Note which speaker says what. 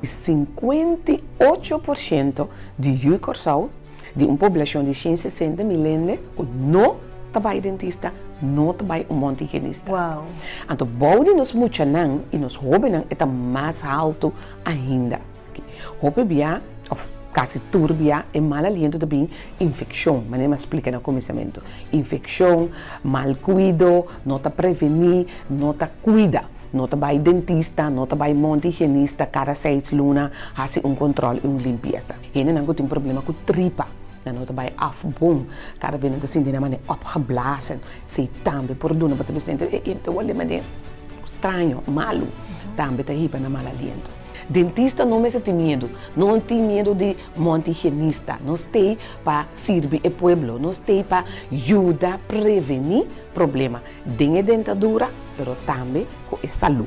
Speaker 1: 58% di yu Kòrsou, di un poblashon di 160 mil hende ku no ta bai dentista, no ta bai un mondhigiënista. Anto bou di nos muchanan i nos hóbennan e ta mas haltu ainda. Hopi bia, òf kasi tur bia, e mal aliento ta bin infekshon, manera mi a splika na kuminsamentu. Infekshon, mal kuido, no ta prevení, no ta kuida. No ta bai dentista, no ta bai mondhigiënista kada seis luna hasi un kontròl i un limpiesa. Hendenan ku tin problema ku tripa, nan no ta bai af bon, kada bes nan ta sinti nan manera opgeblazen. Esei tambe por duna bo ta bisa e e ta wòrdu manera straño, malu, tambe ta hiba na mal aliento. Dentista no mester tin miedu, no tin miedu di mondhigiënista. Nos t'ei pa sirbi e pueblo, nos t'ei pa yuda prevení problema den e dentadura, pero tambe ku e salú.